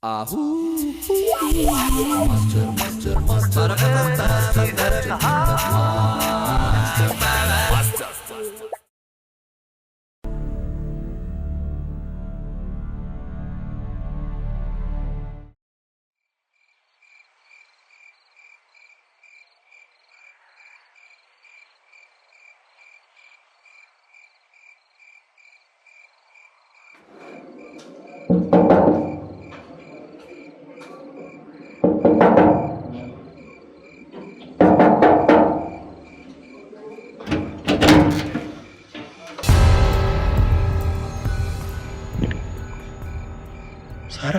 ኣሁ ሳራ?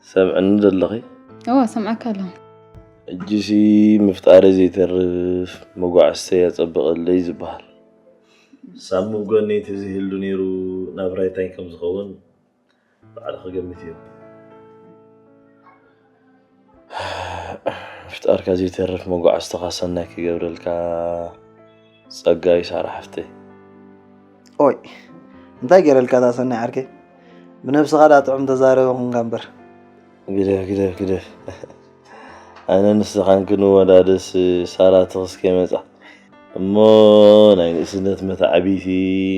ሰምዕኒ ዘለኺ? እዋ፣ ሰምዓካ ኣለኹ። እጅሲ ምፍጣረ ዘይተርፍ መጓዕዝተይ ኣጸብቐለይ ዝበሃል። ሳሚ ጎነይ ተዘይህሉ ነይሩ ናብራይ እንታይ ከም ዝኸውን ባዕልኺ ገምትዮ። ምፍጣርካ ዘይተርፍ መጓዕዝትኻ ሰናይ ክገብረልካ ጸጋይ ሳራ ሓፍተይ። ኦይ፣ እንታይ ገይረልካ እታ ሰናይ ዓርከይ? ብነብስኻ ደኣ ጥዑም ተዛረቢ ኹንካ እምበር። ግደፍ፣ ግደፍ፣ ግደፍ። ኣነ ንስኻን ክንወዳደስ ሳራ ትኽስ ከይመጻ። እሞ ናይ ንእስነት መታዕቢቲ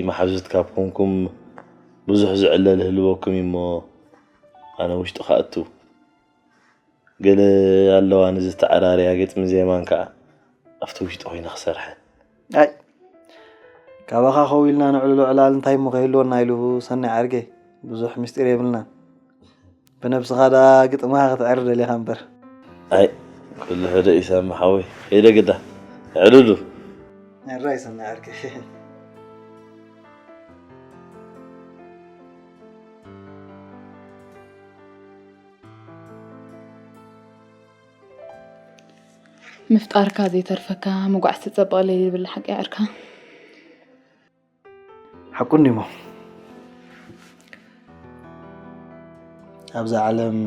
መሓዙት ካብ ኮንኩም ብዙሕ ዝዕለል ህልወኩም እዩ እሞ ኣነ ውሽጢ ክኣቱ። ገለ ኣለዋ ንዝተዓራረያ ግጥሚ ዜማን ከኣ ኣብቲ ውሽጢ ኮይነ ክሰርሐን። ኣይ፣ ካባኻ ከዊልና ንዕልሎ ዕላል እንታይ እሞ ከይህልወና ኢሉ ሰናይ ዓርከይ፣ ብዙሕ ምስጢር የብልናን። ብነብስኻ ደኣ ግጥምኻ ክትዕሪ ደሊኻ እምበር። ኣይ፣ ኩሉ ሕደ ኢሳም ሓወይ፣ ከይደ ግዳ። ዕልሉ። ሕራይ ሰናይ ዓርከይ። ምፍጣርካ ዘይተርፈካ መጓዕዝቲ ጸብቐለይ ይብል ሓቂ ዓርካ። ሓቁ እንዲሞ። ኣብዛ ዓለም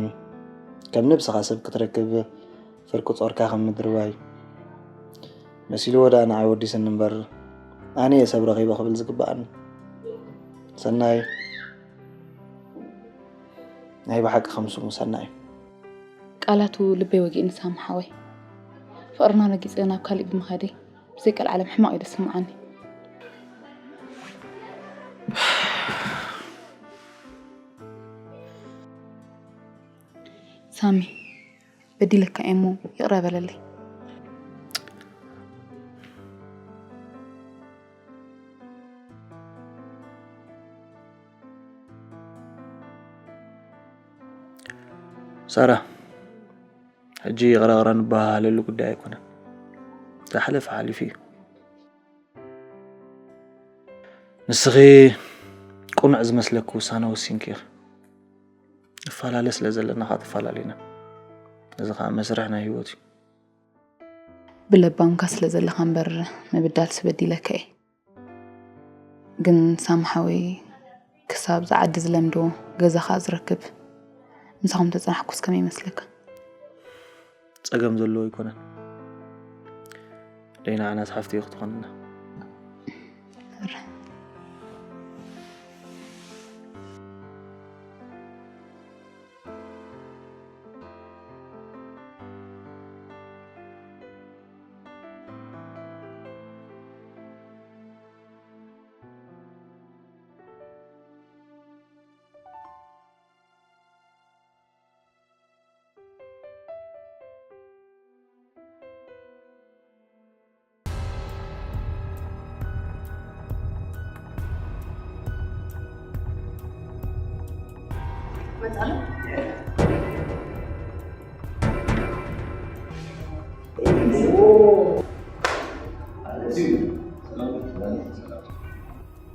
ከም ነብስኻ ሰብ ክትረክብ ፍርቂ ጾርካ ከም ምድርባይ መሲልዎ ደኣ ንዓይ ወዲስኒ እምበር ኣነ እየ ሰብ ረኺበ ክብል ዝግብኣኒ። ሰናይ ናይ ብሓቂ ከም ስሙ ሰናይ እዩ። ቃላቱ ልበይ ወጊእኒ ሳሚ ሓወይ። ፍቕርና ረጊጸ ናብ ካሊእ ብምኻደይ ብዘይ ቀልዓለም ሕማቕ እዩ ዝስምዓኒ። ሳሚ፣ በዲለካ እየ እሞ ይቕረ በለለይ። ሳራ፣ ሕጂ ይቕረ ይቕረ ንበሃሃለሉ ጉዳይ ኣይኮነን። ዝሓለፈ ሓሊፉ እዩ። ንስኺ ቅኑዕ ዝመስለኪ ውሳነ ወሲንኪ ኢኺ። ንፈላለ ስለ ዘለና ከዓ ተፈላለና። እዚ ከዓ መስርሕ ናይ ህይወት እዩ። ብለባምካ ስለ ዘለኻ እምበር ምብዳል ስበዲለካ እየ። ግን ሳምሓዊ ክሳብ ዝዓዲ ዝለምዶ ገዛ ከዓ ዝረክብ ምሳኹም ተፀናሕኩስ ከመይ ይመስለካ? ፀገም ዘለዎ ኣይኮነን። ደይና ዓናስ ሓፍቲ ክትኾንና።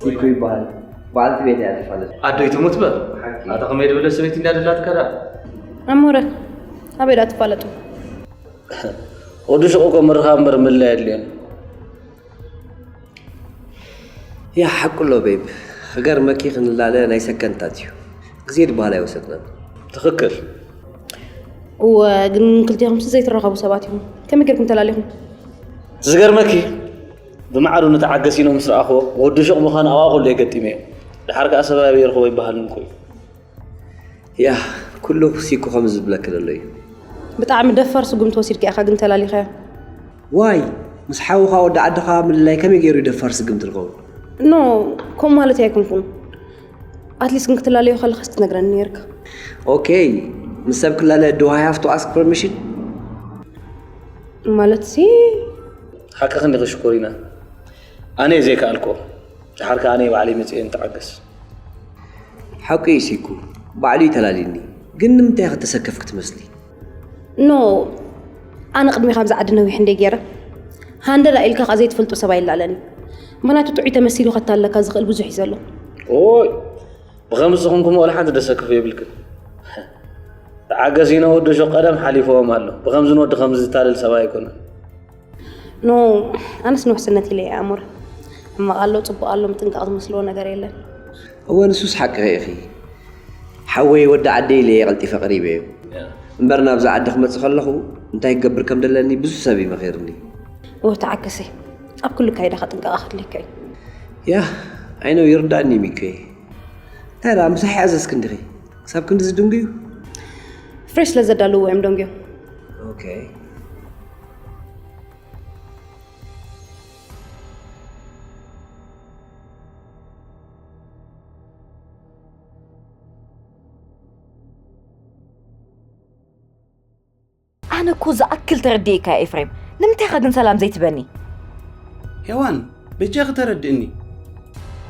ሲኩ ይበሃል። በዓልቲ ቤት እያ ትፋለጥ። ኣዶይ ትሙት በል። ኣታ ከመይ ድብለ ሰበይቲ እንዳ ደላትካ ደኣ? ኣሞረ ኣበይ ደኣ ትፋለጡ? ወዲ ሹቕ እኮ ምርኻብ እምበር ምልላይ የድልዮን። ያ ሓቁ ኣሎ ቤብ። ክገርመኪ ክንላለ ናይ ሰከንድታት እዩ። ግዜ ድበሃል ኣይወሰድናን። ትኽክል። እወ ግን ክልቴኹምሲ ዘይትራኸቡ ሰባት ኢኹም። ከመይ ጌርኩም ተላሊኹም? ዝገርመኪ ብመዓዱ ንተዓገስ ኢኖ ምስ ረኣኽዎ ወዲ ሹቕ ምዃን ኣብኣ ኩሉ የገጢመ እዩ። ድሓር ከኣ ሰብኣይ ኣበይ ይረኽቦ ይበሃል እንኮ እዩ። ያ ኩሉ ሲኩ ከምዚ ዝብለኪ ዘሎ እዩ። ብጣዕሚ ደፋር ስጉምቲ ወሲድካ ኢኻ ግን ተላሊኻዮ። ዋይ ምስ ሓውኻ ወዲ ዓድኻ ምልላይ ከመይ ገይሩ እዩ ደፋር ስግምቲ ዝኸውን? ኖ ከምኡ ማለት ኣይኮንኩን። ኣትሊስት ግን ክትላለዮ ከለኻስ ትነግረኒ ነይርካ። ኦኬ ምስ ሰብ ክላለ do I have to ask permission? ማለትሲ ሓቅኺ እንዲኺ ሽኮሪና። ኣነ እየ ዘይከኣልክዎ። ድሓር ከኣ ኣነ ባዕለይ መጺኤ ንተዓገስ። ሓቁ እዩ ሲኩ ባዕሉ እዩ ተላልዩኒ። ግን ንምንታይ ኢኺ ተሰከፍኪ ትመስሊ? ኖ ኣነ ቅድሚ ካብዚ ዓዲ ነዊሕ እንደ ገይረ ሃንደላ ኢልካ ከኣ ዘይትፈልጦ ሰብ ኣይላለኒ። ምኽንያቱ ጥዑይ ተመሲሉ ከታለካ ዝኽእል ብዙሕ እዩ ዘሎ። ኦይ ብኸምዚ ዝኾንኩም ወላ ሓንቲ ደሰክፍ የብልክን። ተዓገስ ኢነ ወዲ ሹቕ ቀደም ሓሊፍዎም ኣሎ። ብኸምዚ ንወዲ ከምዚ ዝታለል ሰብ ኣይኮነን። ኖ ኣነስ ንውሕስነት ኢለ እየ ኣሙር። ሕማቕ ኣሎ ፅቡቕ ኣሎ ምጥንቃቕ ዝመስልዎ ነገር የለን። እወ ንሱስ ሓቅኺ ኢኺ ሓወይ ወዲ ዓደይ ኢለ እየ ቀልጢፈ ቀሪበዮ። እምበር ናብዚ ዓዲ ክመፅእ ከለኹ እንታይ ክገብር ከም ደለኒ ብዙሕ ሰብ እዩ መኺርኒ። እወ ተዓገሲ ኣብ ኩሉ ኣካይዳኻ ጥንቃቐ ከድልየካ እዩ። ያህ I know ይርዳእኒ ሚኮይ። እንታይ ደኣ ምሳሕ ይኣዘዝኪ እንዲኺ ክሳብ ክንድዚ ድንጉዩ? ፍሬሽ ስለ ዘዳለውዎ እዮም ደንጉዮም። ኦኬ። ኣነ እኮ ዝኣክል ተረዲኤካ እየ ኤፍሬም፣ ንምንታይ ኢኻ ግን ሰላም ዘይትበኒ? ሄዋን በጃኺ ተረድእኒ።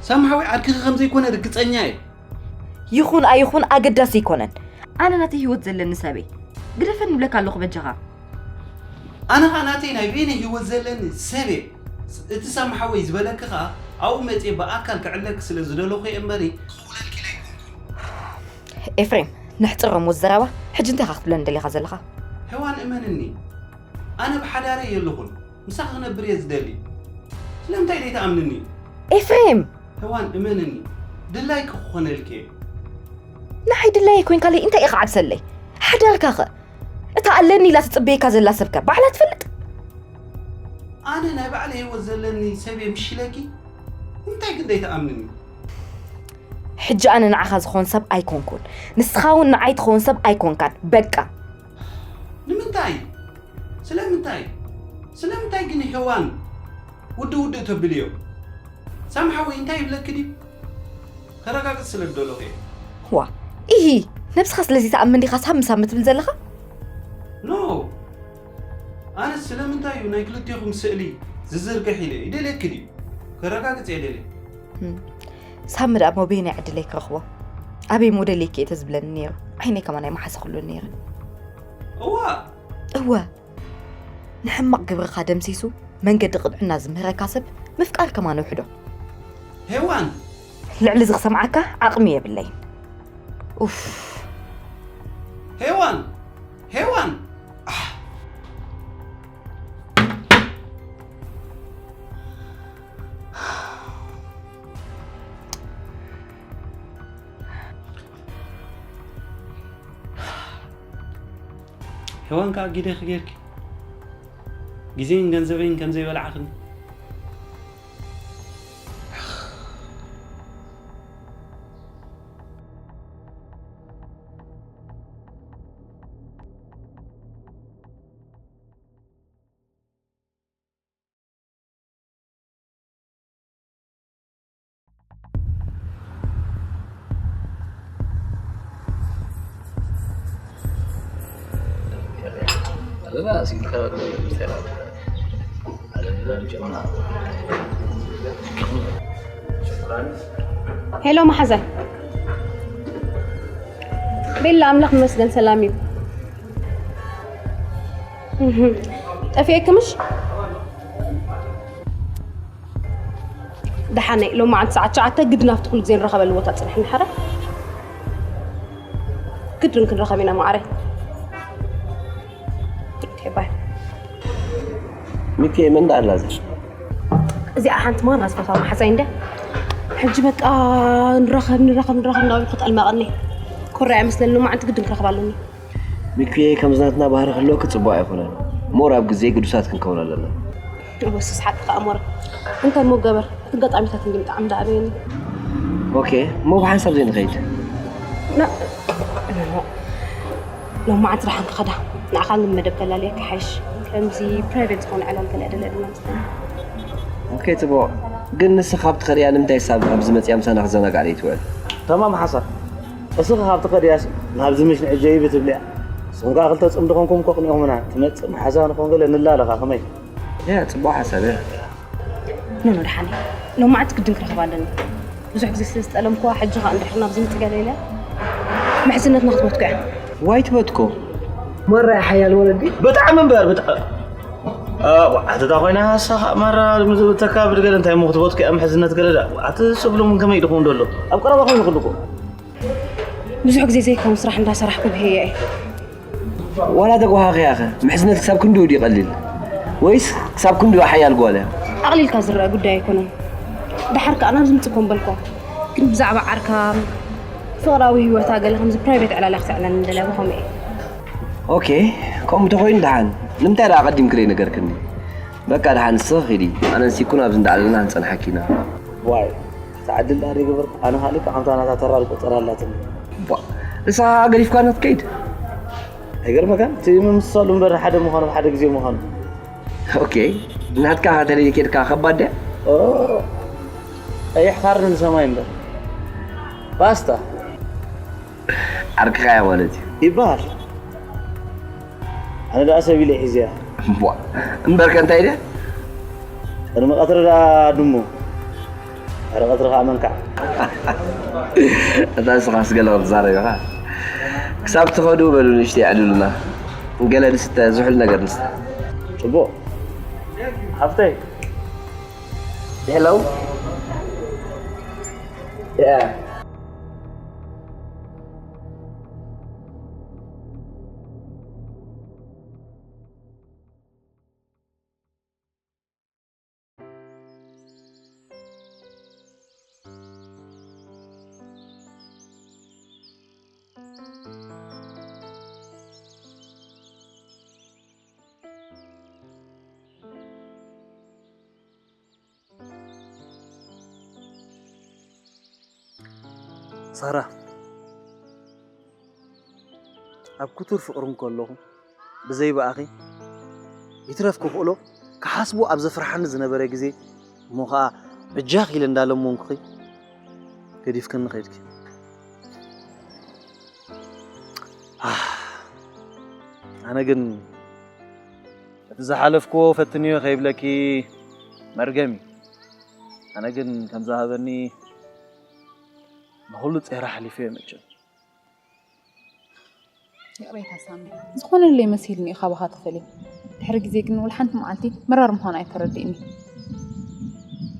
ሳምሓዊ ዓርክኺ ከም ዘይኮነ ርግጸኛ እየ። ይኹን ኣይኹን ኣገዳሲ ኣይኮነን። ኣነ ናተይ ህይወት ዘለኒ ሰብ እየ። ግደፈኒ ይብለካ ኣለኹ በጃኻ። ኣነ ኸኣ ናተይ ናይ በይነይ ህይወት ዘለኒ ሰብ እየ። እቲ ሳምሓወይ ዝበለኪ ኸኣ ኣብኡ መጽየ ብኣካል ክዕለኪ ስለ ዝደለኹ እየ እምበሪ ክኽውለልኪ ኢለ ኣይኮንኩን። ኤፍሬም፣ ነሕጽሮም ዘረባ። ሕጂ እንታይ ኢኻ ክትብለኒ ደሊኻ ዘለኻ? ሄዋን እመንኒ፣ ኣነ ብሓዳረይ የለኹን፣ ምሳኺ ክነብር እየ ዝደሊ። ስለምንታይ ደይትኣምንኒ? ኤፍሬም! ሄዋን እመንኒ፣ ድላይኪ ክኾነልኪ እየ። ንዓይ ድላየይ ኮይንካለይ እንታይ ኢኻ ዓብሰለይ? ሓዳርካኸ? እታ ኣለኒ ኢላ ትጽበየካ ዘላ ሰብከ ባዕላ ትፈልጥ? ኣነ ናይ ባዕለይ ህይወት ዘለኒ ሰብ እየ ምሽ ኢለኪ? ንምንታይ ግን ደይትኣምንኒ? ሕጂ ኣነ ንዓኻ ዝኾን ሰብ ኣይኮንኩን፣ ንስኻ እውን ንዓይ ትኸውን ሰብ ኣይኮንካን። በቃ። ንምንታይ? ስለምንታይ? ስለምንታይ ግን ሄዋን ውድእ ውድእ ተብልዮ? ሳሚ ሓወይ እንታይ ይብለኪ ድዩ? ከረጋግጽ ስለ ዝደለኹ እየ። ዋ ኢሂ፣ ነብስኻ ስለዚ ትኣምን ዲኻ ሳሚ ሳሚ ትብል ዘለኻ? ኖ ኣነ ስለምንታይ እዩ ናይ ክልቴኹም ስእሊ ዝዝርግሕ ኢለ ይደልየኪ ድዩ? ከረጋግጽ እየ ደልየ። ሳሚ ደኣ እሞ በየናይ ዕድለይ ክረኽቦ? ኣበይ እሞ ደልየኪ እየ ተዝብለኒ ነይሩ። ዓይነይ ከማን ኣይመሓሰኹሉን ነይረ። እዋ እወ ንሕማቕ ግብርኻ ደምሲሱ መንገዲ ቅጥዕና ዝምህረካ ሰብ ምፍቃር ከማን ውሕዶ። ሄዋን ልዕሊ እዚ ክሰምዓካ ዓቕሚ የብለይን። ኡፍ ሄዋን! ሄዋን! ሄዋን ከኣ ጊደኺ ጌርኪ፣ ግዜን ገንዘበይን ከም ዘይበላዕኽኒ። ሄሎ መሓዛ። ቤላ፣ ኣምላኽ ይመስገን ሰላም እዩ። እህ፣ ጠፊኤኪ ምሽ? ደሓነይ፣ ሎማዓንቲ ሰዓት ትሽዓተ ግድን ኣብቲ ኩሉ ግዜ ንራኸበሉ ቦታ ጽንሕኒ ሓራ። ግድን ክንራኸብ ኢና ማዓረይ። ኦኬ፣ ባይ። ሚኪ፣ መን ደኣ ኣላ እዛ? እዚኣ ሓንቲ ማራ ዝፈትዋ መሓዛይ እንድያ። ሕጂ በቃ ንራኸብ፣ ንራኸብ፣ ንራኸብ እናበልኩ ጠልመቐኒ። ኮራይ ኣይመስለኒ፣ ሎማዓንቲ ግድን ክረኽባ ኣለኒ። ሚኪ፣ ከምዚ ናትና ባህሪ ክህልወኪ ጽቡቕ ኣይኮነን። እሞ ኣብ ግዜ ግዱሳት ክንከውን ኣለና። እወ፣ ስስ ሓቂ ከኣ ሞረ። እንታይ እሞ ገበር፣ እቲ ኣጋጣሚታት እንድዩ ብጣዕሚ ደኣ ኣበየኒ። ኦኬ፣ እሞ ብሓንሳብ ዘይንኸይድ? ና-፣ ሎማዓንቲ ደሓን ክኸዳ። ንዓኻ ግን መደብ ከላልየካ ይሓይሽ። ከምዚ ፕራይቬት ዝኾነ ዕላል ገለ ደለ ድማ መስለኒ። ኦኬ፣ ጽቡቕ። ግን ንስኻ ኣብ ትኸድያ ንምንታይ ሳብ ኣብዚ መጽያ ምሳና ክዘናጋዕ ደይትውዕል? ተማም ሓሳብ። እስኺ ካብ ትኸድያስ ናብዚ ምሽ ንዕጀይ ብትብልያ። ንስኹም ከኣ ክልተ ጽምዲ ኮንኩም እኮ ቅኒኹምና። ትመጽእ መሓዛ ንኾን ገለ ንላለኻ ከመይ? ያ፣ ጽቡቕ ሓሳብ እያ። ኖኖ ደሓን እየ። ሎማዓንቲ ግድን ክረኽባ ኣለኒ። ብዙሕ ግዜ ስለ ዝጠለምኩዋ፣ ሕጂ ኸኣ እንድሕር ናብዚ ምጽእ ገለ ኢለ ምሕዝነትና ክትበትኮ እያ። ዋይ ትበትኮ? ማራ ሓያል ወለዲ። ብጣዕሚ እምበር፣ ብጣዕሚ። ኣታ ኮይና ሃሳ ማራ ምዝብተካ ብድገለ እንታይ እሞ ክትበትኮ እያ ምሕዝነት ገለ ዳ ኣቲ ስብሉ ምን ከመይ ድኹም ደሎ ኣብ ቀረባ ኮይኑ ክልኩ ብዙሕ ግዜ ዘይከውን ስራሕ እንዳሰራሕኩ ብህየ እየ። ዋላ ተጓሃኺ ያኸ ምሕዝነት ክሳብ ክንድኡ ድዩ ቀሊል ወይስ ክሳብ ክንድኡ ሓያል ጓል እያ? ኣቕሊልካ ዝረአ ጉዳይ ኣይኮነን። ደሓር ከኣ ናብዚ ምጽእ ኮን በልኳ። ግን ብዛዕባ ዓርካ ፍቕራዊ ህይወታ ገለ ከምዚ ፕራይቬት ዕላላ ክተዕለኒ እንደልያ ብኸምኡ እየ። ኦኬ፣ ከምኡ ተኾይኑ ደሓን ንምንታይ ደኣ ኣቐዲምክለይ ነገርክኒ? በቃ ደሓን ንስኺ ኺዲ፣ ኣነ ንሲኩን ኣብዚ እንዳዕለልና ክንጸንሓኪ ኢና። ዋይ ተዓድል ዳር ይግበር ኣነ ካልእ ዓምታ ናታ ተራ ዝቆጸር ኣላትኒ። ቧ ንስኻ ገዲፍካና ትከይድ። ኣይገርመካን እቲ ምምስሳሉ እምበር ሓደ ምዃኑ ሓደ ግዜ ምዃኑ። ኦኬ ናትካ ተለየ ኬድካ ከባድ ድያ? ኦ ቀይሕ ካርድ ንሰማይ እምበር ፓስታ ዓርክኻያ ማለት እዩ። ይበሃል። ኣነ ደኣ ሰብ ኢለ ሒዝያ። እምቧ እምበርከ እንታይ ድያ? ቅድሚ ቀትሪ ደኣ ድሙ ድሕሪ ቀትሪ ከዓ መንካዕ። እታ ንስኻስ ገለ ክትዛረብ ኢኻ። ክሳብ ትኸዱ በሉ ንእሽተይ ኣዕልሉና። ገለ ንስተ ዝሑል ነገር ንስተ። ጽቡቕ ሓፍተይ። ሄሎ ሳራ ኣብ ክቱር ፍቕሪ እንከለኹ ብዘይ ብኣኺ ይትረፍ ክኽእሎ ክሓስቦ ኣብ ዘፍርሓኒ ዝነበረ ግዜ እሞ ኸኣ በጃኺ ኢለ እንዳለመንኩኺ ገዲፍክኒ ኸድኪ። ኣነ ግን እቲ ዝሓለፍክዎ ፈትንዮ ከይብለኪ መርገም እዩ። ኣነ ግን ከም ዝሃበኒ ንኹሉ ጸይረ ሓሊፈዮ መቸም። ይቕሬታ ሳሚ፣ ዝኾነለይ መሲልኒ እዩ ካባኻ ተፈልየ። ድሕሪ ግዜ ግን ወላ ሓንቲ መዓልቲ መራር ምዃኑ ኣይተረድእኒ።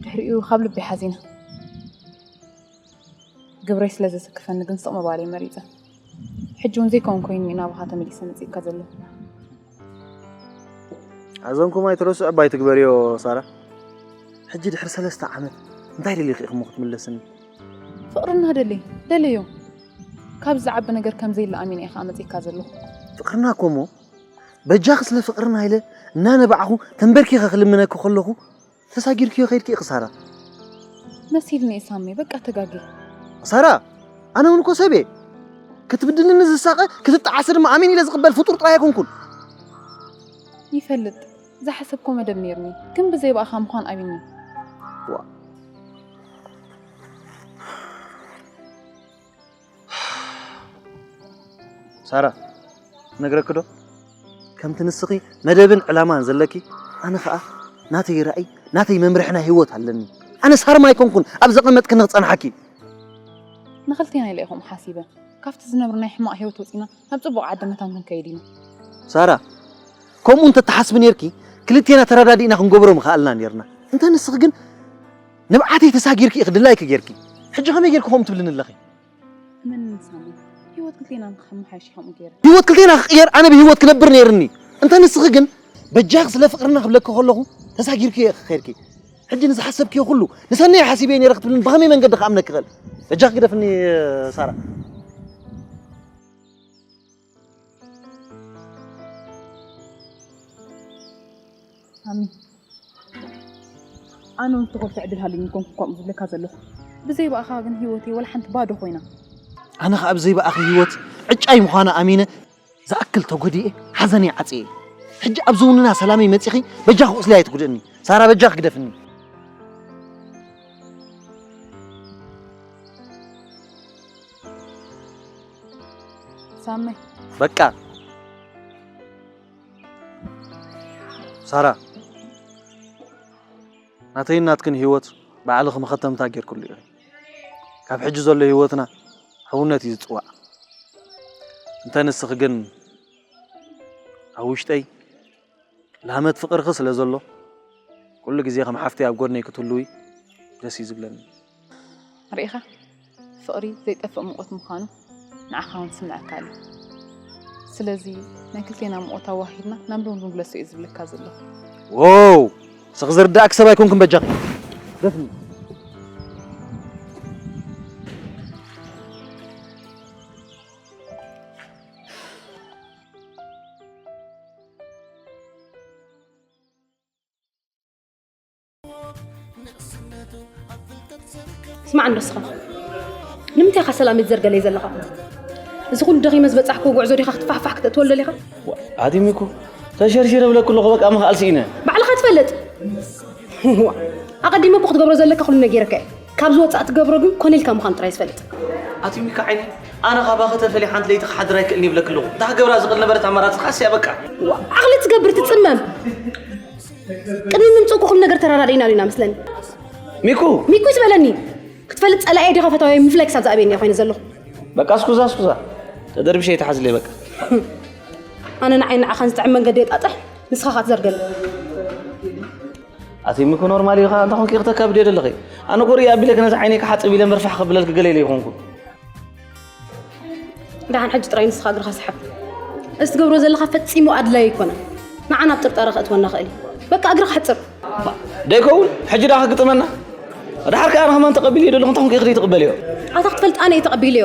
ድሕሪኡ ካብ ልቢ ሓዚነ። ግብረይ ስለ ዘሰክፈኒ ግን ስቕ ምባል እየ መሪጸ። ሕጂ እውን ዘይከውን ኮይኑ እዩ ናባኻ ተመሊሰ መጺእካ ዘለኹ። ኣዘንኩም ኣይትረስዑ እባ ኣይትግበርዮ ሳራ። ሕጂ ድሕሪ ሰለስተ ዓመት እንታይ ደሊኺ ኢኺ እሞ ክትምለስኒ? ፍቕርና ደለይ፣ ደለዮ። ካብ ዝዓቢ ነገር ከም ዘየለ ኣሚነ ኢኻ መጺእካ ዘለኹ። ፍቕርና እኮ እሞ በጃኺ ስለ ፍቕርና ኢለ እናነባዕኹ ተንበርኪኸ ክልምነኪ ከለኹ ተሳጊርክዮ ከይድኪ ኢኺ ሳራ። መሲልኒ እየ ሳሚ፣ በቃ ተጋጊ። ሳራ፣ ኣነ እውን እኮ ሰብ እየ። ክትብድልኒ ዝሳቐ፣ ክትጠዓሰ ድማ ኣሜን ኢለ ዝቕበል ፍጡር ጥራይ ኣይኮንኩን። ይፈልጥ፣ ዝሓሰብኮ መደብ ነይርኒ፣ ግን ብዘይ ብኣኻ ምዃን ኣቢኒ። ዋ። ሳራ፣ ነግረኪ ዶ? ከምቲ ንስኺ መደብን ዕላማን ዘለኪ፣ ኣነ ኸኣ ናተይ ራእይ፣ ናተይ መምርሒ ናይ ህይወት ኣለኒ። ኣነ ሳርማ ኣይኮንኩን ኣብ ዘቐመጥክኒ ክጸንሓኪ። ንኽልቴና ኢለ ኢኹም ሓሲበ። ካብቲ ዝነብርናዮ ሕማቕ ህይወት ወጺና ናብ ጽቡቕ ዓዲ መታን ክንከይድ ኢና። ሳራ፣ ከምኡ እንተተሓስቢ ነይርኪ፣ ክልቴና ተረዳዲእና ክንገብሮ ምኸኣልና ነይርና። እንተ ንስኺ ግን ንብዓተይ ተሳጊርኪ ኢኺ ድላይኪ ጌርኪ። ሕጂ ከመይ ጌርኪ ከምኡ ትብልኒ ኣለኺ? እመነኒ ሳሚ፣ ህይወት ክልቴና ንኽመሓየሽ ከምኡ ገይረ። ህይወት ክልቴና ክቕየር ኣነ ብህይወት ክነብር ነይርኒ። እንተ ንስኺ ግን በጃኺ ስለ ፍቕርና ክብለኪ ከለኹ ተሳጊርኪ ኢኺ ኸይድኪ። ሕጂ ንዝሓሰብክዮ ኩሉ ንሰናይ ሓሲበ ነይረ ክትብልኒ ብኸመይ መንገዲ ክኣምነኪ ክእል? በጃኺ ግደፍኒ ሳራ። ሳሚ፣ ኣነ እውን ዝተኾልሰ ዕድል ሃልዩኒ ኮንኩ ከምኡ ዝብለካ ዘለኹ። ብዘይ ብኣኻ ግን ህይወተይ ወላ ሓንቲ ባዶ ኮይና። ኣነ ኸኣ ብዘይ ብኣኺ ህይወት ዕጫይ ምዃና ኣሚነ ዝኣክል ተጎዲኤ ሓዘነይ ዓጽየ። ሕጂ ኣብ ዝውንና ሰላመይ መጺኺ በጃኺ ቁስለይ ኣይትጉድእኒ። ሳራ በጃኺ ግደፍኒ። ሳሚ። በቃ። ሳራ፣ ናተይን ናትክን ህይወት ባዕልኺ መኸተምታ ጌርክሉ ኢኺ። ካብ ሕጂ ዘሎ ህይወትና ሕውነት እዩ ዝጽዋዕ። እንተ ንስኺ ግን ኣብ ውሽጠይ ላህመት ፍቕርኺ ስለ ዘሎ፣ ኩሉ ግዜ ከም ሓፍተይ ኣብ ጎድነይ ክትህልዊ ደስ እዩ ዝብለኒ። ርኢኻ? ፍቕሪ ዘይጠፍእ ሙቐት ምዃኑ ንዓኻ እውን ዝስምዐካ ኣሎ። ስለዚ ናይ ክልቴና ሙቐት ኣዋሂድና ናብ ልምሉም ግለሶ እየ ዝብለካ ዘለኹ። ዎው! ንስኺ ዝርድኣኪ ሰብ ኣይኮንክን በጃኺ። ደፍኒ። ስማዕ እንዶ እስኻ። ንምንታይ ኢኻ ሰላመይ ትዘርገለይ ዘለኻ? እዚ ኩሉ ደኺመ ዝበጻሕክዎ ጉዕዞ ዲኻ ክትፋሕፋሕ ክተእትወሉ ደሊኻ? ኣቲ ሚኩ፣ ተሸርሺረ እብለኪ ኣለኹ፣ በቃ ምኽኣል ስኢነ። ባዕልኻ ትፈልጥ። ኣቐዲመ እኮ ክትገብሮ ዘለካ ኩሉ ነጊረካ እየ። ካብ ዝወጻእ ትገብሮ ግን ኮነ ኢልካ ምዃኑ ጥራይ ዝፈልጥ። ኣቲ ሚካ ዓይኒ፣ ኣነ ካባኺ ተፈልየ ሓንቲ ለይቲ ክሓድር ኣይክእልን ይብለኪ ኣለኹ። እታ ክገብራ ዝኽእል ነበረት ኣማራጺ ካስ እያ በቃ። ዋ፣ ዓቕሊ ትገብር ትጽመም። ቅድሚ ምምጽኡኩ ኩሉ ነገር ተረዳዲእና ዲና መስለኒ። ሚኩ! ሚኩ ይትበለኒ። ክትፈልጥ ጸላኤ ዲኻ ፈታዊ ምፍላይ ክሳብ ዝኣበየኒ እየ ኮይነ ዘለኹ። በቃ እስኩዛ፣ እስኩዛ። ተደርቢሸ ኣይትሓዝለይ በቃ። ኣነ ንዓይ ንዓኻን ዝጥዕም መንገዲ የጣጥሕ፣ ንስኻ ኻትዘርገኒ። ኣቲ ሚኩ ኖርማል ኢኻ፣ እንታይ ኮንኪ ከተካብድዮ ዘለኺ? ኣነ እኮ ርእየ ኣቢለ ነዚ ዓይነይ ክሓጽብ ኢለ መርፍሕ ከብለልኪ ገለ ኢለ ኣይኮንኩን። ደሓን ሕጂ ጥራይ ንስኻ እግርኻ ስሓብ። እዚ ትገብሮ ዘለኻ ፈጺሙ ኣድላዪ ኣይኮነን። ንዓና ኣብ ጥርጣረ ከእትወና ኽእል እዩ። በቃ እግርኻ ሕጽር። ዶ ይከውን? ሕጂ ደኣ ክግጥመና? ደሓር ከኣ ኣነ ከማን ተቐቢለዮ ዘለኹ፣ እንታይ ኮንኪ ኢኺ ዘይትቕበልዮ? ኣታ ክትፈልጥ ኣነ እየ ተቐቢለዮ።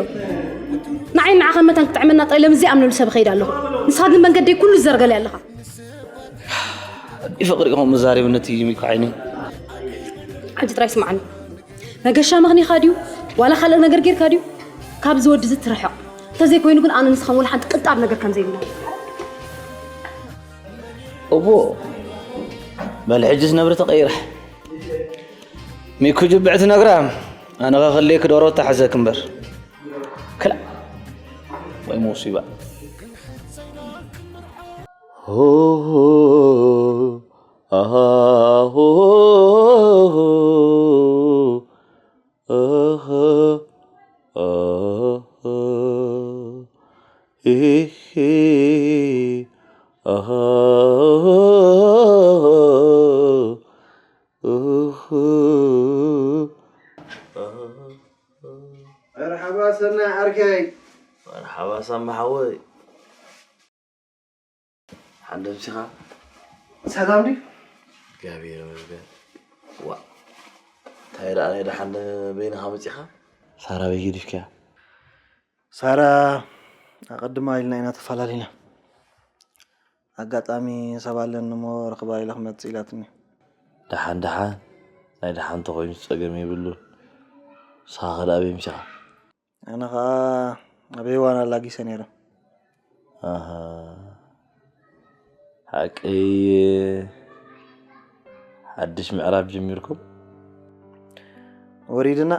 ንዓይ ንዓኻ መታን ክጥዕመና ጥራይ ለምዚ ኣምነሉ ሰብ እኸይድ ኣለኹ። ንስኻ ግን መንገደይ ኩሉ ትዘርገለይ ኣለኻ። ይፍቕሪ ኢኹም መዛረቢ ነቲ ሚኮ ዓይኒ። ሕጂ ጥራይ ስምዓኒ። መገሻ መኽኒኻ ድዩ? ዋላ ካልእ ነገር ጌርካ ድዩ? ካብዚ ወዲ እዚ ትርሕቕ። እንተዘይኮይኑ ግን ኣነ ንስኻን ወላ ሓንቲ ቅንጣብ ነገር ከም ዘይብልና። እቦ፣ በል ሕጅስ ነብሪ ተቐይራ። ሚኩ ጅብዕቲ ነግራ፣ ኣነ ኸ ክልኤኪ ደሮ ተሓዘኪ እምበር። ክላ፣ ወይ ሙሲባ። ሆ፣ ሆ፣ ኣሃ፣ ሆ፣ ሆ፣ ሆ፣ ኣሃ፣ ኣሃ፣ ሂ፣ ሂ፣ ኣሃ፣ እህ፣ ኣሃ። መርሓባ ሰናይ ዓርከይ። ሓባሳ መሓወይ ሓንደምሲኻ ሰላም ድዩ? እግዚኣብሔር ይመስገን። ዋ እንታይ ደኣ ናይ ደሓን በይንኻ መጺኻ? ሳራ በይ ገዲፍካያ? ሳራ ኣቐድማ ኢልና ኢና ተፈላለና። ኣጋጣሚ ሰብ ኣለኒ እሞ ርኽባ ኢለ ክመጽእ ኢላትኒ። ደሓን ደሓን ናይ ደሓን ተኾይኑ ጸገም የብሉን። ንስኻ ከ ደኣ ኣበይ ምሲኻ? ኣነ ኸኣ ኣብ ሄዋን ኣላጊሰ ነይረ። ኣሃ ሓቀይ ሓድሽ ምዕራፍ ጀሚርኩም? ወሪድና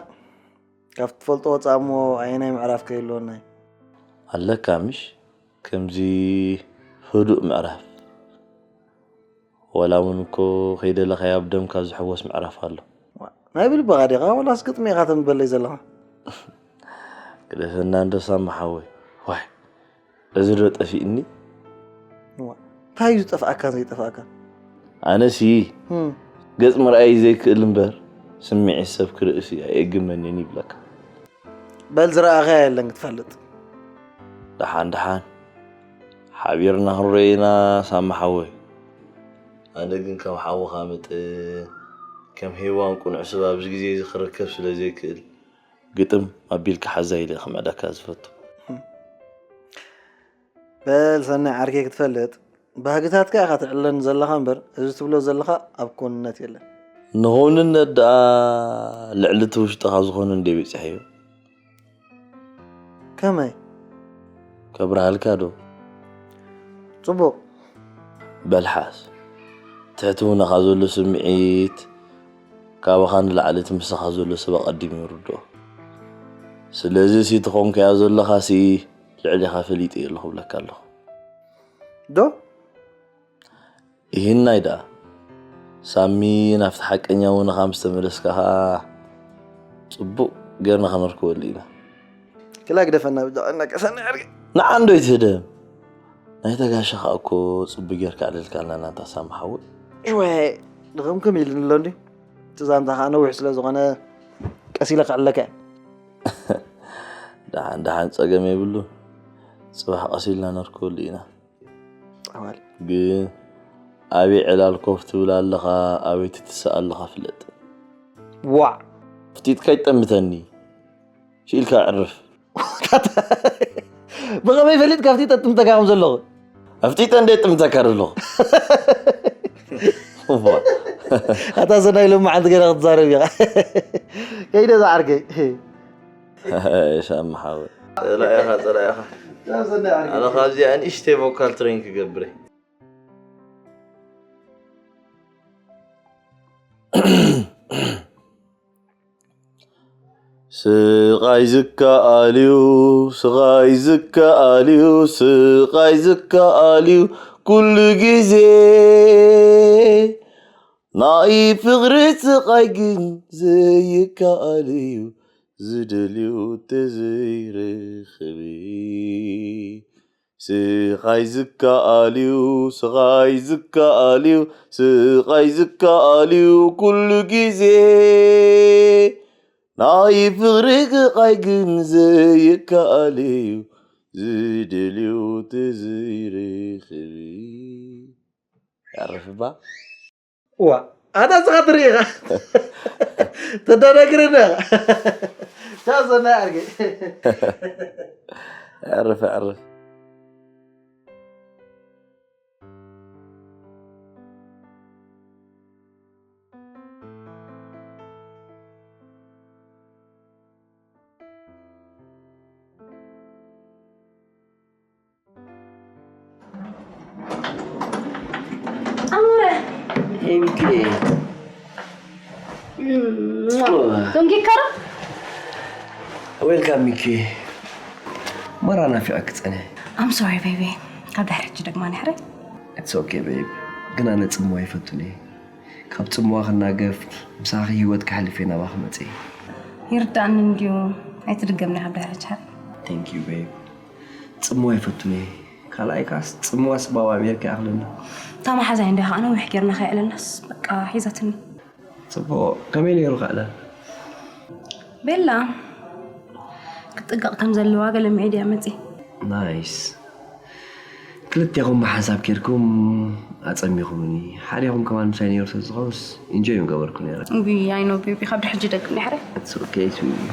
ካብ ትፈልጦ ወፃእ እሞ ኣየናይ ምዕራፍ ከይህልወና እዩ? ኣለካ ምሽ ከምዚ ህዱእ ምዕራፍ ወላ እውን እኮ ከይደለኻዮ ኣብ ደምካ ዝሕወስ ምዕራፍ ኣሎ። ናይ ብልብኻ ዲኻ ወላስ ግጥሚ ኢኻ ተንብበለይ ዘለኻ? ግደፈና እንዶ ሳማ ሓወይ። ዋይ እዚ ዶ ጠፊእኒ? እንታይ እዩ ዝጠፍኣካ ዘይጠፍኣካ? ኣነሲ ገጽ ምርኣይ ዘይክእል እምበር ስምዒት ሰብ ክርእሲ ኣየግመንን ይብለካ። በል ዝረኣኻዮ የለን ክትፈልጥ። ደሓን ደሓን ሓቢርና ክንረኤና ሳማ ሓወይ። ኣነ ግን ከም ሓውኻ መጠን ከም ሄዋን ቁኑዕ ሰብ ኣብዚ ግዜ እዚ ክርከብ ስለ ዘይክእል ግጥም ኣቢልካ ሓዛ ኢለ ክምዕደካ ዝፈቱ። በል ሰናይ ዓርከይ ክትፈልጥ ባህግታትካ ኢኻ ትዕለን ዘለኻ እምበር እዚ ትብሎ ዘለኻ ኣብ ኮንነት የለን። ንኾንነት ደኣ ልዕሊ እቲ ውሽጥኻ ዝኾነ እንደ በጺሐዮ ከመይ? ከብርሃልካ ዶ? ጽቡቕ። በልሓስ ትሕትውናኻ ዘሎ ስምዒት ካባኻ ንላዕሊ እቲ ምሳኻ ዘሎ ሰብ ኣቐዲሙ ይርድኦ። ስለዚ እቲ ኾንካዮ ዘለኻሲ ልዕሌኻ ፈሊጠዮ ኣለኹ እብለካ ኣለኹ። ዶ? ይህናይ ደኣ ሳሚ ናብቲ ሓቀኛ ውንኻ ምስ ተመለስካ ኸኣ ጽቡቕ ጌርና ከነርክበሉ ኢና። ክላ ግደፈና ብጃ እናቀሰና ዕርቂ። ንዓ እንዶ ይትህደም ናይታ ጋሻ ኸኣ እኮ ጽቡቕ ጌርካ ኣዕለልካልና ናታ ሳሚ ሓወይ። እወ ድኸምክም ኢሉኒ ኣሎ እንዲ እቲ ዛንታ ኸኣ ነዊሕ ስለ ዝኾነ ቀስ ኢለ ክዕለካ እየ። ደሓን ደሓን ጸገም የብሉን። ጽባሕ ቀስ ኢልና ነርክበሉ ኢና። ኣዋል ግን ኣበይ ዕላል ኮፍ ትብል ኣለኻ ኣበይ ትትስእ ኣለኻ ፍለጥ። ዋዕ ፍቲጥካ ይጠምተኒ ሽኢልካ ዕርፍ። ብኸመይ ፈሊጥካ ኣፍጢጠ ጥምተካ ከም ዘለኹ? ኣፍጢጠ እንደ ጥምተካ ዘለኹ። ኣታ ሰናይ ሎም መዓልቲ ገና ክትዛረብ ኢኻ። ከይደ ዝዓርከይ። ሻማ ሓወይ ጸላኢኻ ጸላኢኻ። ኣነ ካብዚኣ ንእሽተይ ቮካል ትሬን ክገብር እየ። ስቓይ ዝከኣል እዩ ስቓይ ዝከኣል እዩ ስቓይ ዝከኣል እዩ ኩሉ ግዜ ናይ ፍቕሪ ስቓይ ግን ዘይከኣል እዩ ዝደልዮ ተዘይረኽብ ስቓይ ዝከኣል እዩ ስቓይ ዝከኣል እዩ ስቓይ ዝከኣል እዩ ኩሉ ግዜ ናይ ፍቕሪ ስቓይ ግን ዘይከኣል እዩ ዝደልዮ ተዘይረኽብ ያረፍባ እዋ ኣታ ስኻ ትርኢ ኢኻ ተዳዳግረና ኢኻ ቻው ሰናይ ዓርከይ ኣዕርፍ ኣዕርፍ ኣሞረ ሄይ ሚኪ ቶንጊካራ ዌልካም ሚኪ መራ ናፊቐ ክጸነ I'm sorry baby ካብ ድሕሪ ሕጂ ደግማ ንሕረ It's okay babe ግን ኣነ ጽምዋ ይፈቱን እየ ካብ ጽምዋ ክናገፍ ምሳኺ ህይወት ከሕልፍ እየ ናባኺ መጽእ ይርዳእኒ እንድዩ ኣይትድገምኒ ካብ ድሕሪ ሕጂ ሓር Thank you babe ጽምዋ ይፈቱን እየ ካልኣይ ካስ ጽምዋ ስባባ ሜርካ ይኣኽለኒ እታ መሓዛይ እንዲያ ከዓ ነዊሕ ጌርና ከይዕለልናስ በቃ ሒዛትኒ ጽቡቕ ከመይ ነይሩ ክዕለል ቤላ ክትጥንቀቕ ከም ዘለዋ ገለ ምዒድ እያ መፂ ናይስ። ክልቴኹም ብሓንሳብ ኬድኩም ኣጸሚኹምኒ። ሓዲኹም ከማን ምሳይ ነይሩ ተዝኸውስ ኢንጆይ ምገበርኩ ነይረ። ውይ፣ ኣይ ኖ ቤቢ፣ ካብ ድሕጂ ደቅም ድሕረ። It's okay, sweetie.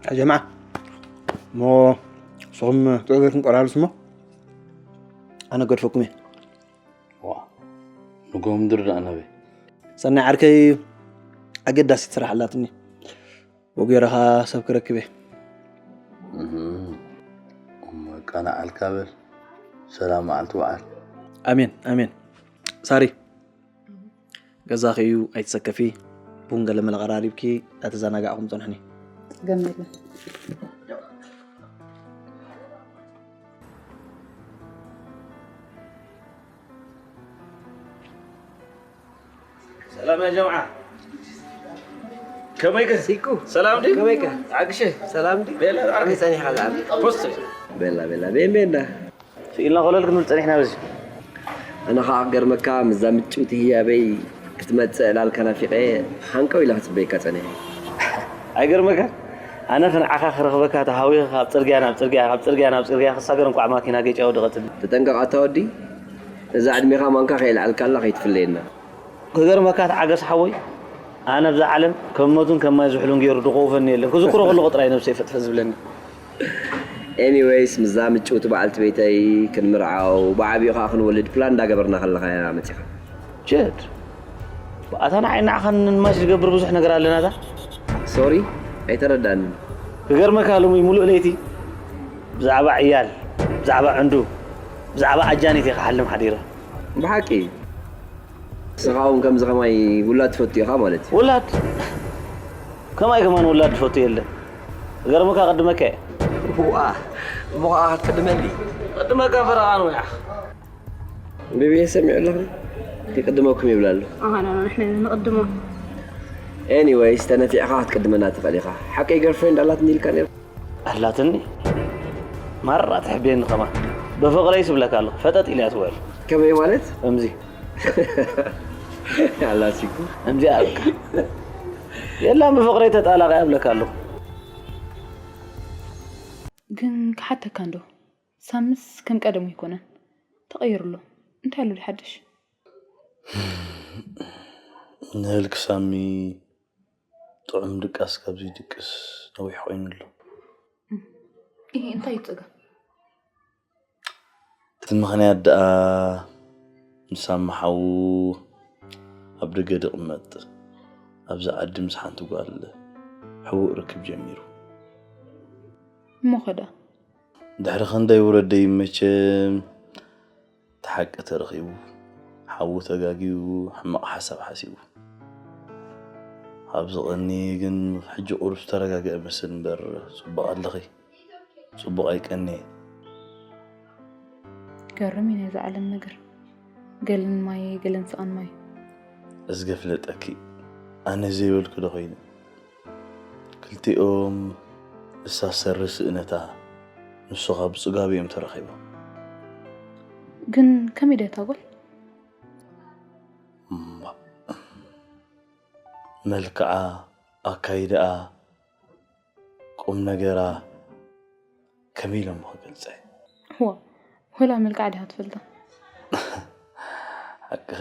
ያ ጀምዓ፣ እሞ ንስኹም ጥዑይ ጌርኩም ቆራርሱ እሞ ኣነ ገድፈኩም እየ። ዋ፣ ንጎምድር ደኣ ናበይ? ሰናይ ዓርከይ ኣገዳሲት ስራሕ ኣላትኒ። ብኡ ገይረ ኸኣ ሰብ ክረክብ እየ። እህ፣ እሞ ቀናዓልካ በል። ሰላም መዓልቲ ውዓል። ኣሜን፣ ኣሜን። ሳሪ፣ ገዛኺ እዩ፣ ኣይትሰከፊ። ቡን ገለ መለ ቀራሪብኪ፣ እንዳተዘናጋዕኹም ጽንሑኒ። ጸገም የለን። ሰላም ያ ጀምዓ። ከመይከ? ሲኩ። ሰላም ድዩ? ከመይከ? ዓግሸ። ሰላም ድዩ? ቤላ፣ ከመይ ጸኒሕካ ዝዓቢ? ፖስት። ቤላ፣ ቤላ፣ ቤን፣ ቤንዳ። ስኢልና ኮለል ክንብል ጸኒሕና በዚ። ኣነ ኸዓ ክገርመካ፣ ምስዛ ምጭውቲ ህያበይ ክትመጽእ ዕላልካ ናፊቐ፣ ሃንቀው ኢለ ክጽበየካ ጸኒሐ። ኣይገርመካ? ኣነ ክንዓኻ ክረኽበካ ተሃዊኸ ካብ ጽርግያ ናብ ጽርግያ፣ ካብ ጽርግያ ናብ ጽርግያ ክሳገር እንቋዕ ማኪና ገጭ ወደቐትኒ። ተጠንቀቕ ኣታ ወዲ፣ እዛ ዕድሜኻ ማንካ ከየልዓልካላ ከይትፍለየና። ክገርመካ እቲ ዓገስ ሓወይ፣ ኣነ ኣብዛ ዓለም ከም ሞትን ከም ማይ ዝሑልን ገይሩ ዝኸውፈኒ የለን። ክዝክሮ ከለኹ ጥራይ ነብሰይ ፈጥፈጥ ዝብለኒ። ኤኒወይስ፣ ምስዛ ምጭውቲ በዓልቲ ቤተይ ክንምርዓው፣ ብዓቢኡ ኸኣ ክንወልድ ፕላን እንዳገበርና ከለኻ እያ መጺኻ። ጀድ፣ ኣታ ንዓይ ንዓኻን ንማሽ ዝገብር ብዙሕ ነገር ኣለና እታ። ሶሪ፣ ኣይተረዳንን። ክገርመካ ሎሚ ሙሉእ ለይቲ ብዛዕባ ዕያል፣ ብዛዕባ ዕንዱ፣ ብዛዕባ ኣጃኒት እየ ክሓልም ሓዲረ። ብሓቂ? ንስኻ እውን ከምዚ ከማይ ውላድ ትፈቱ ኢኻ ማለት እዩ። ውላድ? ከማይ ከማን ውላድ ዝፈቱ የለን። ክገርመካ ክቕድመካ እየ። ዋ፣ እሞ ኸዓ ክትቅድመኒ? ክቕድመካ ፈረቓ ንውያኽ። ቤቢየ ሰሚዑ ኣለኹ። ይቅድመኩም ይብል ኣሎ። ኣሃ፣ ኖ፣ ኖ፣ ንሕና ኢና ንቕድሞ። ኤኒወይስ፣ ተነፊዕኻ ክትቅድመና ትኽእል ኢኻ። ሓቀይ ገርልፍሬንድ ኣላትኒ ኢልካ ነይሩ። ኣላትኒ? ማራ ትሕብየኒ ከማን። ብፍቕረይ ስብለካ ኣለኹ። ፈጠጥ ኢለ እያ ትውዕል። ከመይ ማለት? ከምዚ። ኣላሲኩ። ከምዚ ኣብካ። የላም ብፍቕረይ ተጣላቒ ኣብለካ ኣለኹ። ግን ክሓተካ እንዶ፣ ሳምስ ከም ቀደሙ ኣይኮነን። ተቐይሩ ኣሎ። እንታይ ኣሎ ድሓድሽ? ንህልክ ሳሚ ጥዑም ድቃስ ካብ ዘይድቅስ ነዊሕ ኮይኑ ኣሎ። እህ፣ እንታይ እዩ ጸገም? እቲ ምኽንያት ደኣ ንሳሚ ሓዉ ኣብ ደገ ድቕመጥ፣ ኣብዚ ዓዲ ምስ ሓንቲ ጓል ሕቡእ ርክብ ጀሚሩ። እሞ ኸ ደኣ? ድሕሪ ክንደይ ውረደይ መቸም እቲ ሓቂ ተረኺቡ፣ ሓዉ ተጋግዩ ሕማቕ ሓሳብ ሓሲቡ። ኣብዚ ቀኒ ግን ሕጂ ቁሩብ ዝተረጋግአ መስል እምበር፣ ጽቡቕ ኣለኺ። ጽቡቕ ኣይቀንየ። ገርም እዩ ናይዛ ዓለም ነገር። ገለን ማይ፣ ገለን ስቓን ማይ። እዝገ ፍለጠኪ፣ ኣነ ዘይበልኩ ዶ ኾይነ? ክልቲኦም እሳ ሰሪ ስእነታ፣ ንሱ ካብ ጽጋቡ እዮም ተረኺቦም። ግን ከመይ ድያ እታ ጓል? እምባ። መልክዓ፣ ኣካይዳኣ፣ ቁም ነገራ ከመይ ኢሎም ክገልጸ? ዋ፣ ወላ መልክዓ ዲኻ ትፈልጣ? ሓቅኺ፣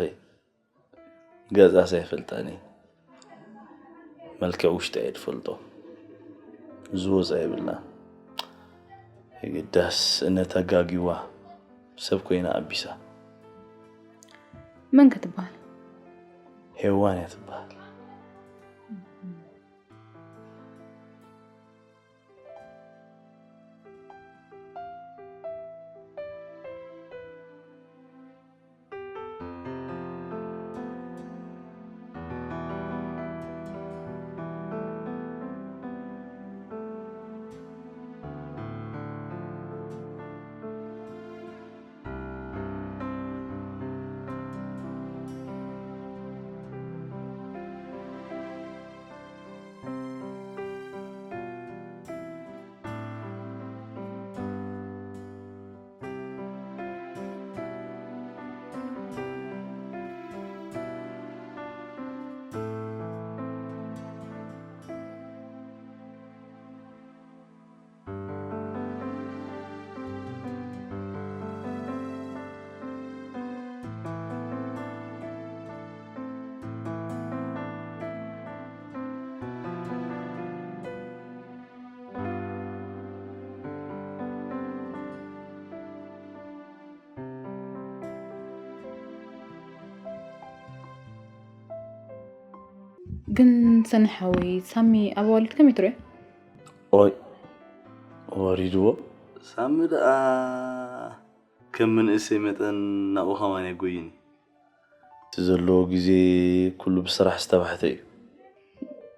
ገጻስ ኣይፈልጣን እየ። መልክዕ ውሽጢ እየ ዝፈልጦ። ዝወጻ የብልና። የግዳስ እነ ተጋጊዋ ሰብ ኮይና ኣቢሳ። መን ከ ትበሃል? ሄዋን እያ ትበሃል። ግን ሰኒ ሓወይ፣ ሳሚ ኣብ ኣዋልድ ከመይ ትሪኦ? ኦይ፣ ወሪድዎ። ሳሚ ደኣ ከም መንእሰይ መጠን ናብኡ ከማን ኣይጎይን እዩ። እቲ ዘለዎ ግዜ ኩሉ ብስራሕ ዝተባሕተ እዩ።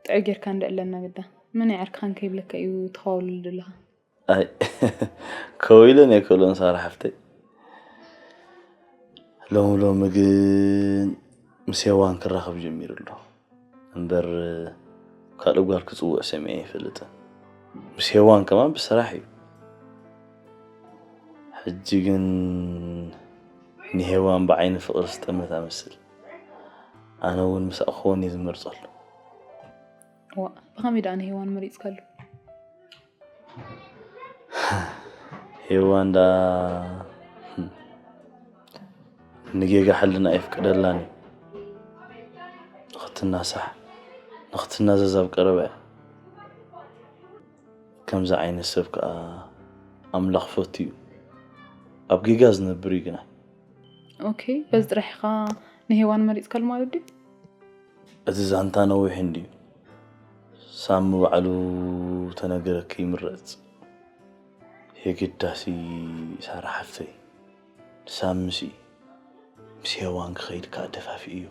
ጥዑይ ጌርካ እንድዕለና ግዳ። መን ይዓርክኻን ከይብለካ እዩ ተኻውልል ዘለኻ። ኣይ ከዊለን ኣይክእሎን ሳራ ሓፍተይ። ሎሚ ሎሚ ግን ምስ ሄዋን ክራኸብ ጀሚሩ ኣሎ። እምበር ካልእ ጓል ክጽውዕ ሰሚዐ ኣይፈልጥን። ምስ ሄዋን ከማን ብስራሕ እዩ። ሕጂ ግን ንሄዋን ብዓይኒ ፍቕሪ ዝጠመት ኣመስል። ኣነ እውን ምስኣ ክኸውን እየ ዝመርጸሉ። ዋ ብኸመይ ደኣ ንሄዋን መሪጽካሉ? ሄዋን ደኣ ንጌጋ ሕልና ኣይፍቀደላን እዩ። ንኽትናሳሕ ንኽትናዘዝ ኣብ ቀረባ እያ። ከምዚ ዓይነት ሰብ ከዓ ኣምላኽ ፈቱ እዩ። ኣብ ጌጋ ዝነብር እዩ ግና። ኦኬ፣ በዚ ጥራሕ ኢኻ ንሄዋን መሪጽካሉ ማለት ድዩ? እቲ ዛንታ ነዊሕ እንድዩ። ሳሚ ባዕሉ ተነገረኪ ይምረጽ። የግዳሲ ሳራ ሓፍተይ፣ ሳምሲ ምስ ሄዋን ክኸይድ ከዓ ደፋፊእዮ።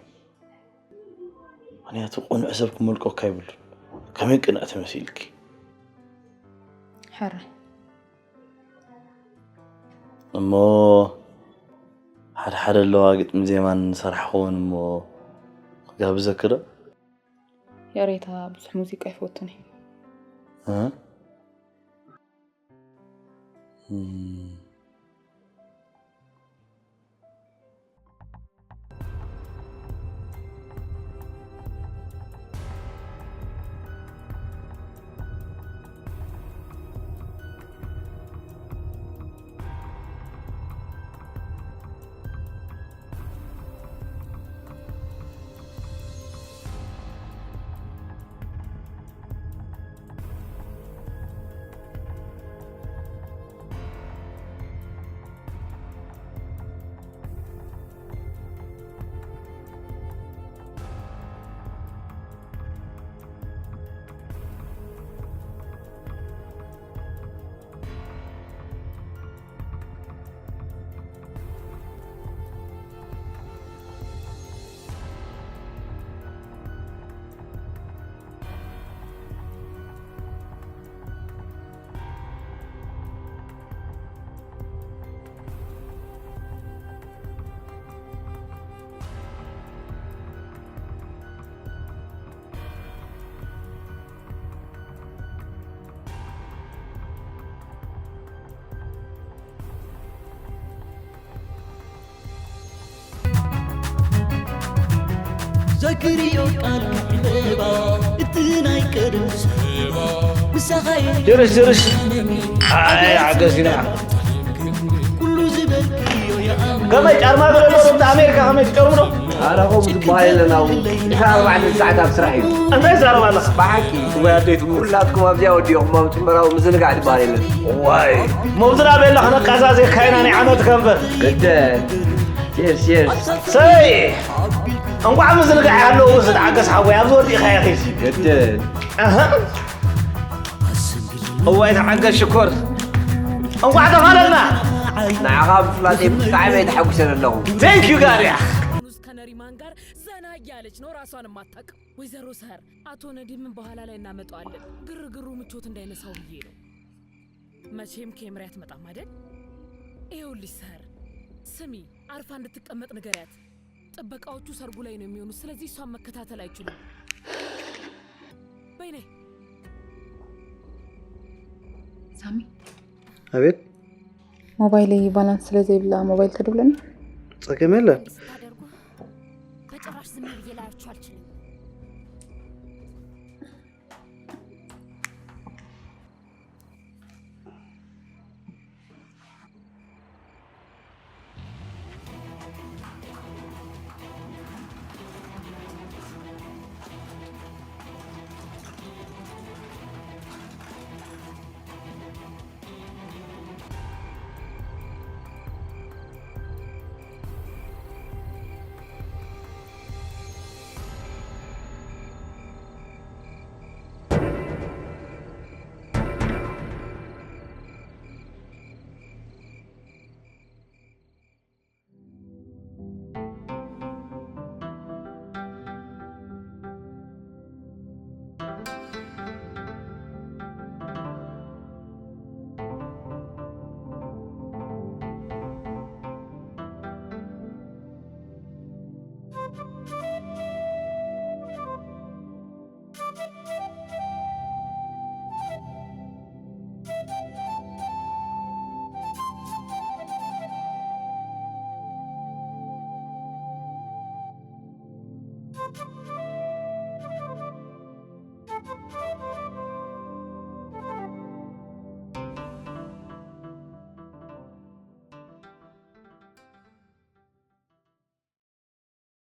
ምኽንያቱ ቅኑዕ ሰብ ክመልቆካ ይብሉን። ከመይ ቅንዕቲ መሲልኪ? ሕራይ እሞ ሓደ ሓደ ኣለዋ ግጥሚ ዜማን ሰራሕኽዎን እሞ ክጋብዘኪ ዶ? ያሬታ ብዙሕ ሙዚቃ ይፈቱን እዩ። እ? እም። ዘክርዮ ቃል ዕለባ እቲ ናይ ቀደም ምሳኻየ ድርሽ ድርሽ ኣይ ዓገሲና ኩሉ ዝበልክዮ የኣም ከመይ ጫርማ ብለሎ ኣብቲ ኣሜሪካ ከመይ ትጨርሙ ዶ ኣረ ከምኡ ዝበሃል የለን ኣብኡ ድሕሪ ኣርባዕተ ሰዓት ኣብ ስራሕ እዩ እንታይ ዛረባ ኣለኻ ብሓቂ ወይ ኣደይትሙ ኩላትኩም ኣብዚኣ ወዲኹም ኣብ ፅምበራዊ ምዝንጋዕ ዝበሃል የለን ዋይ መውዝራ ቤላ ክነቃዛዜ ካይና ናይ ዓመት ከንበር ግደ ሴርስ ሴርስ ሰይ እንኳዕ ምዝንጋዕ ያለው ውስድ ዓገስ ሓወይ ኣብዚ ወዲእኻ ያኺዝ ግደ እዋይ ተዓገስ ሽኮር እንኳዕ ተፋለና ንዓኻ ብፍላጠይ ብጣዕሚ እየ ተሓጒሰ ዘለኹ ቴንክ ዩ ጋርያ ኑዝ ከነሪማን ጋር ዘና እያለች ነው ራሷን የማታውቅ። ወይዘሮ ሰህር፣ አቶ ነዲምን በኋላ ላይ እናመጣዋለን፣ ግርግሩ ምቾት እንዳይነሳው ብዬ ነው። መቼም ኬምሪ አትመጣም አይደል? ይኸውልሽ ሰህር፣ ስሚ፣ አርፋ እንድትቀመጥ ንገሪያት። ጥበቃዎቹ ሰርጉ ላይ ነው የሚሆኑት፣ ስለዚህ እሷን መከታተል አይችሉም። በይ ነይ። ሳሚ ኣቤት ሞባይለይ ባላንስ ስለ ዘይብላ ሞባይል ተድብለኒ። ጸገም የለን።